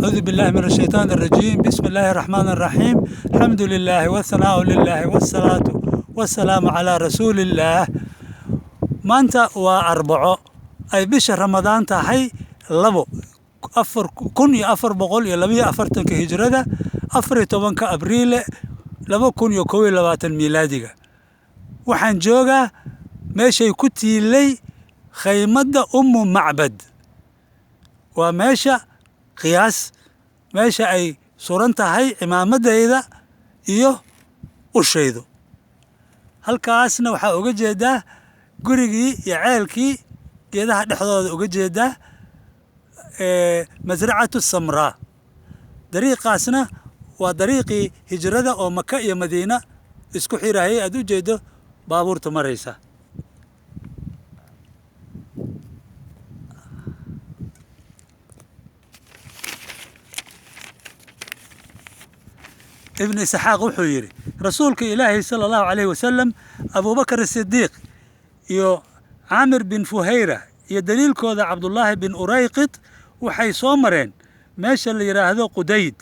أعوذ بالله من الشيطان الرجيم. بسم الله الرحمن الرحيم. الحمد لله والثناء لله والصلاة والسلام على رسول الله. Maanta waa Arbaco ay bisha Ramadaan tahay 2 1442 hijrada, 14-ka Abriile 2021 miilaadiga. Waxaan joogaa meeshay ku tiilay khaymadda Ummu Macbad. Waa meesha qiyaas meesha ay suran tahay cimaamadayda iyo ushaydu. Halkaasna waxaa uga jeedaa gurigii iyo ceelkii geedaha dhexdooda, uga jeedaa Masracatu Samraa. Dariiqaasna waa dariiqii hijrada oo Maka iyo Madiina isku xirayay, aad u jeedo baabuurta maraysa. Ibn Isxaaq wuxuu yidhi: Rasuulka Ilaahay sala Allahu calayhi wasalam, Abuubakar Sidiiq iyo Caamir bin Fuhayra iyo daliilkooda Cabdullaahi bin Urayqit waxay soo mareen meesha la yidhaahdo Qudayd,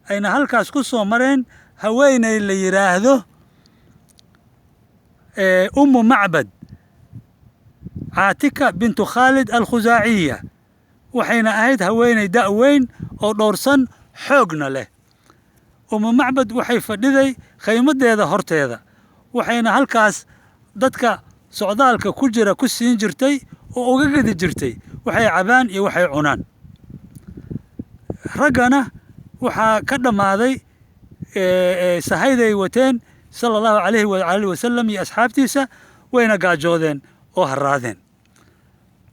ayna halkaas ku soo mareen haweeney la yidhaahdo Ummu Macbad, Caatika bintu Khaalid Alkhusaaciya. Waxayna ahayd haweeney da' weyn oo dhowrsan, xoogna leh. Ummu Macbad waxay fadhiday khaymadeeda horteeda, waxayna halkaas dadka socdaalka ku jira ku siin jirtay oo uga gedi jirtay waxay cabaan iyo waxay cunaan. Raggana waxaa ka dhammaaday sahayday wateen sala Allahu calayhi waalihi wasalam iyo asxaabtiisa, wayna gaajoodeen oo harraadeen.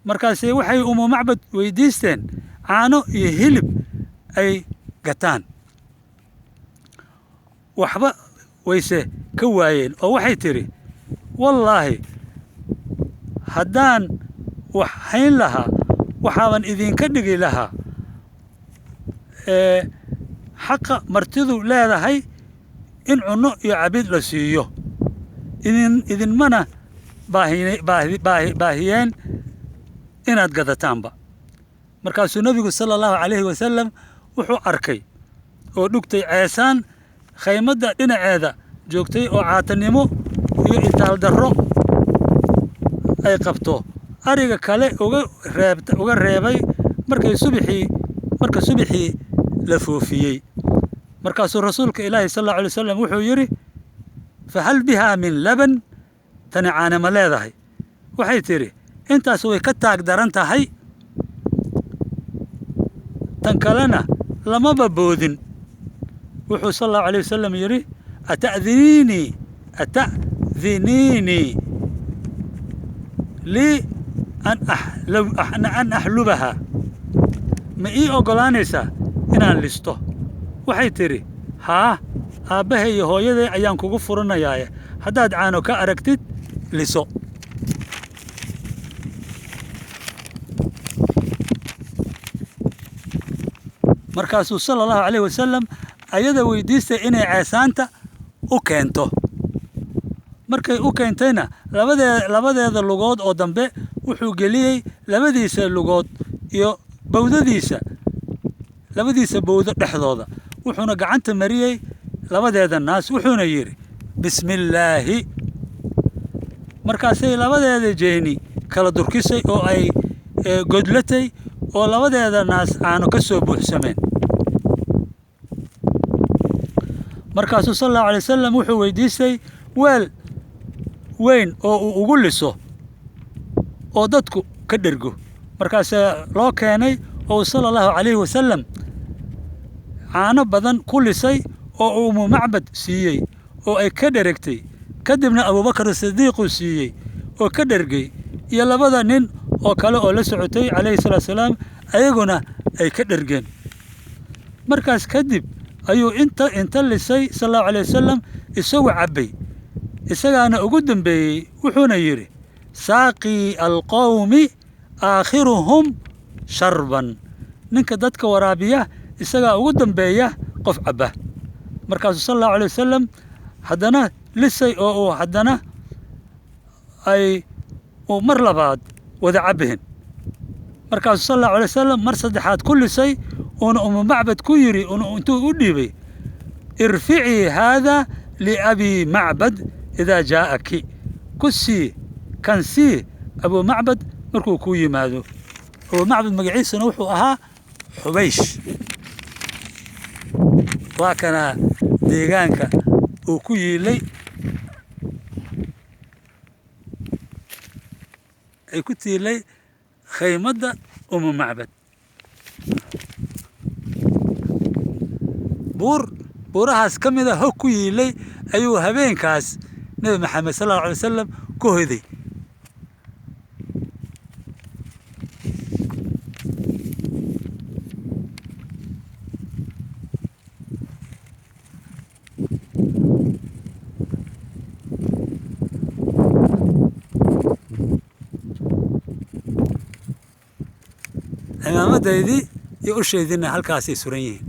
Markaase waxay Umu Macbad weydiisteen caano iyo hilib ay gataan. Waxba wayse ka waayeen, oo waxay tidhi: "Wallaahi, haddaan wax hayn lahaa, waxaaban idinka dhigi lahaa xaqa martidu leedahay in cunno iyo cabid la siiyo, idinmana baahiyeen inaad gadataanba." Markaasuu Nebigu sala Allahu calayhi wasalam wuxuu arkay oo dhugtay ceesaan khaymadda dhinaceeda joogtay oo caatanimo iyo itaaldarro ay qabto ariga kale uga reebay marka subaxii la foofiyey. Markaasuu Rasuulka Ilaahi sal Allahu alay wasalam wuxuu yidhi: "Fahal bihaa min laban? Tani caane ma leedahay?" Waxay tidhi: "Intaas way ka taag daran tahay, tan kalena lamaba boodin." Wuxuu sal Allahu alayh wasalam yidhi: "Ata'diniinii lii an axlubaha? Ma ii oggolaanaysaa inaan listo?" Waxay tidhi: "Haa, aabbahay iyo hooyaday ayaan kugu furanayaaye, haddaad caano ka aragtid, liso." Markaasuu sala Allahu calayhi wasalam ayada weydiistay inay ceesaanta u keento. Markay u keentayna, labadeeda lugood oo dambe wuxuu geliyey labadiisa lugood iyo bawdadiisa, labadiisa bawdo dhexdooda, wuxuuna gacanta mariyey labadeeda naas, wuxuuna yidhi: "Bismillaahi." Markaasay labadeeda jeeni kala durkisay oo ay godlatay oo labadeeda naas caano ka soo buuxsameen. Markaasuu sal Allahu alay wasalam wuxuu weydiistay weel weyn oo uu ugu liso oo dadku ka dhergo. Markaasaa loo keenay oo uu sala Allahu calayhi wasalam caano badan ku lisay oo uu Umu Macbad siiyey oo ay ka dheregtay. Kadibna Abuubakar Sidiiquu siiyey oo ka dhergay, iyo labada nin oo kale oo la socotay calayhi salaatu salaam, ayaguna ay ka dhergeen. Markaas kadib ayuu inta lisay sal Allahu alayh wasalam isagu cabbay, isagaana ugu dambeeyey, wuxuuna yidhi: "Saaqii alqowmi aakhiruhum sharban." Ninka dadka waraabiya isagaa ugu dambeeya qof cabba. Markaasuu sal Allahu alay wasalam haddana lisay oo uu haddana ay uu mar labaad wada cabbeen. Markaasuu sal Allahu alay wasalam mar saddexaad ku lisay. Uuna Umu Macbad ku yidhi, uuna intuu u dhiibay: "Irficii haada liabi Macbad idaa jaa'aki." Ku sii kan, sii Abuu Macbad markuu kuu yimaado. Abuu Macbad magaciisuna wuxuu ahaa Xubaysh. Waa kana deegaanka uu ku yiilay, ay ku tiilay khaymadda Umu Macbad. Buur buurahaas ka mida hog ku yiilay ayuu habeenkaas Nebi Maxamed sal allahu alay wasalam ku hoyday. Cimaamadaydii iyo usheediina halkaasay suran yihiin.